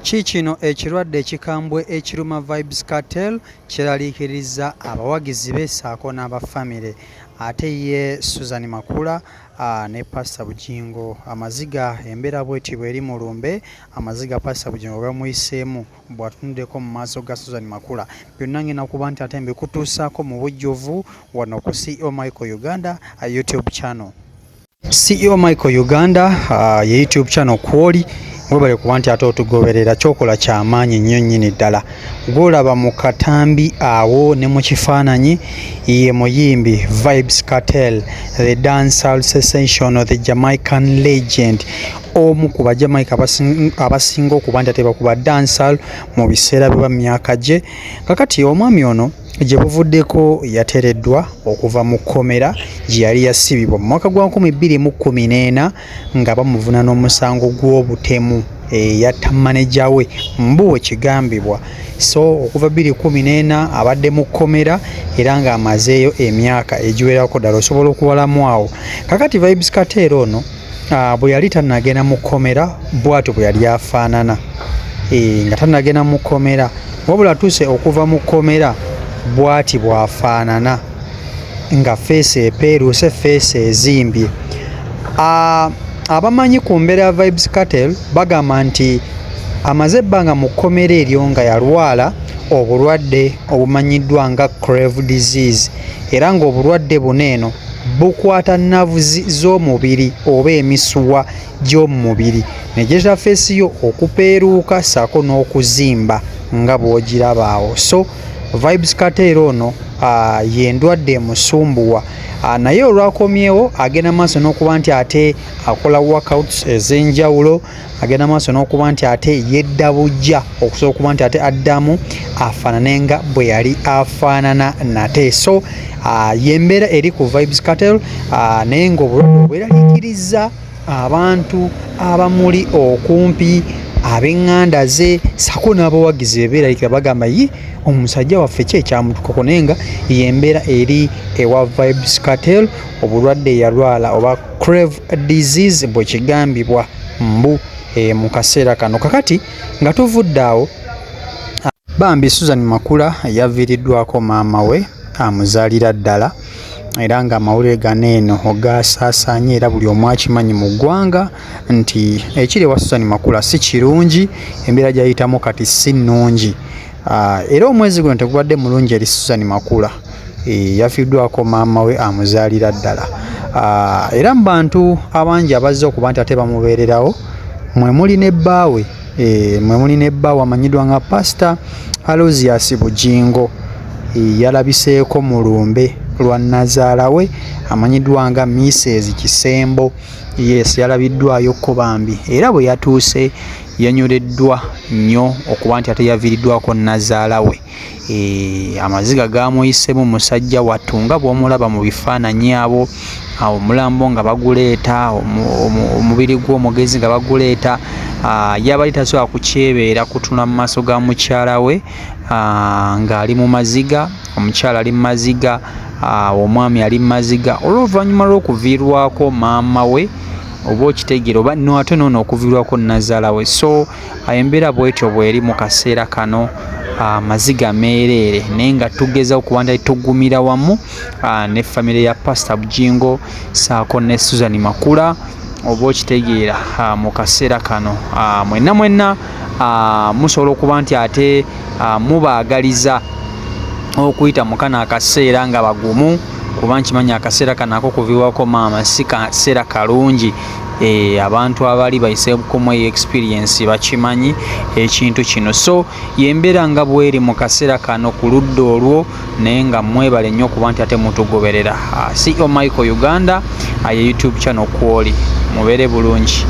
Kiikino ekirwadde ekikambwe ekiruma Vybz Kartel kyeraliikirizza abawagizi be ssaako n'aba famire. Ate ye Susan Makula ne Pasita Bugingo amaziga embeera bw'eti bw'eri mu lumbe, amaziga Pasita Bugingo gamuyiseemu bw'atunuddeko mu maaso ga Susan Makula. Byonna ng'enda kuba nti ate mbikutuusaako mu bujjuvu wano ku CEO Michael Uganda YouTube channel. CEO Michael Uganda ye YouTube channel kwoli webale kuba nti ate otugoberera kyokola kyamaanyi nnyo nnyini ddala gwolaba mu katambi awo ne mu kifaananyi ye muyimbi Vybz Kartel the dancehall sensation the Jamaican legend omu ku bajamaica abasinga okuba nti ate bakuba dancehall mu biseera biba myaka gye. Kakati omwami ono gye buvuddeko yatereddwa okuva mu kkomera gye yali yasibibwa mu mwaka gwa 2014 nga bamuvuna n'omusango gw'obutemu eyatta maneja we mbu ekigambibwa. So okuva 2014 abadde mu kkomera era ng'amazeeyo emyaka egiwerako ddala osobola okubalamu awo. Kakati Vybz Kartel ono bwe yali tannagenda mu kkomera bw'atyo bwe yali afaanana nga tannagenda mu kkomera, wabula atuuse okuva mu kkomera bw'ati bw'afaanana nga feesi epeeruuse, feesi ezimbye. Abamanyi ku mbeera ya Vybz Kartel bagamba nti amaze ebbanga mu kkomera eryo nga yalwala obulwadde obumanyiddwa nga Crave disease era ng'obulwadde buno eno bukwata navuzi z'omubiri oba emisuwa gy'omu mubiri ne gireetera feesi yo okupeeruuka ssaako n'okuzimba nga bw'ogiraba awo. So Vybz Kartel ono y'endwadde emusumbuwa naye olwakomyewo agenda maaso n'okuba nti ate akola workouts ez'enjawulo, agenda maaso n'okuba nti ate yedda buggya okusobola okuba nti ate addamu afaanane nga bwe yali afaanana nate. So y'embeera eri ku Vybz Kartel naye ng'obulwadde obweraliikirizza abantu abamuli okumpi, ab'eŋŋanda ze ssaako n'abawagizi be beeraliikirira bagamba yi omusajja waffe ki ekyamutuukako, naye nga y'embeera eri ewa Vybz Kartel obulwadde yalwala oba Crave disease bwe kigambibwa mbu mu kaseera kano. Kakati nga tuvudde awo, bambi Susan Makula yaviiriddwako maama we amuzaalira ddala era ng'amawulire gano eno gaasaasaanye era buli omu akimanyi mu ggwanga nti ekiri ewa Susan Makula si kirungi, embeera gy'ayitamu kati si nnungi. Era omwezi guno tegubadde mulungi eri Susan Makula, yafiiriddwako maama we amuzaalira ddala. Era mu bantu abangi abazze okuba nti ate bamubeererawo mwe muli ne bbaawe, mwe muli ne bbaawe amanyiddwa nga Pasita Aloysius Bugingo, yalabiseeko mu lumbe lwa nnazaala we amanyiddwa nga Mrs Kisembo. Yes, yalabiddwayo ko bambi era bwe yatuuse yanyoleddwa nnyo okuba nti ate yaviiriddwako nnazaala we. Amaziga gaamuyisemu musajja wattu nga bw'omulaba mu bifaananyi abo, omulambo nga baguleeta, omubiri gw'omugenzi nga baguleeta, yabadde tasobola kukyebeera kutunula mu maaso ga mukyala we ng'ali mu maziga, omukyala ali mu maziga, omwami ali mu maziga olw'oluvannyuma lw'okuviirwako maama we oba okitegeera oba no ate noono okuviirwako nnazaala we. So embeera bw'etyo bw'eri mu kaseera kano, amaziga meereere naye nga tugezaako okuba nti tugumira wamu ne famire ya Pasita Bugingo ssaako ne Susan Makula oba okitegeera mu kaseera kano mwenna mwenna musobola okuba nti ate mubaagaliza okuyita mu kano akaseera nga bagumu kuba nkimanyi akaseera kano ak'okuviibwako maama si kaseera kalungi. Abantu abali bayiseeko eyo experience bakimanyi ekintu kino. So y'embeera nga bw'eri mu kaseera kano ku ludda olwo naye nga mwebale nnyo okuba nti ate mutugoberera. CEO Michael Uganda ye YouTube channel kw'oli. Mubeere bulungi.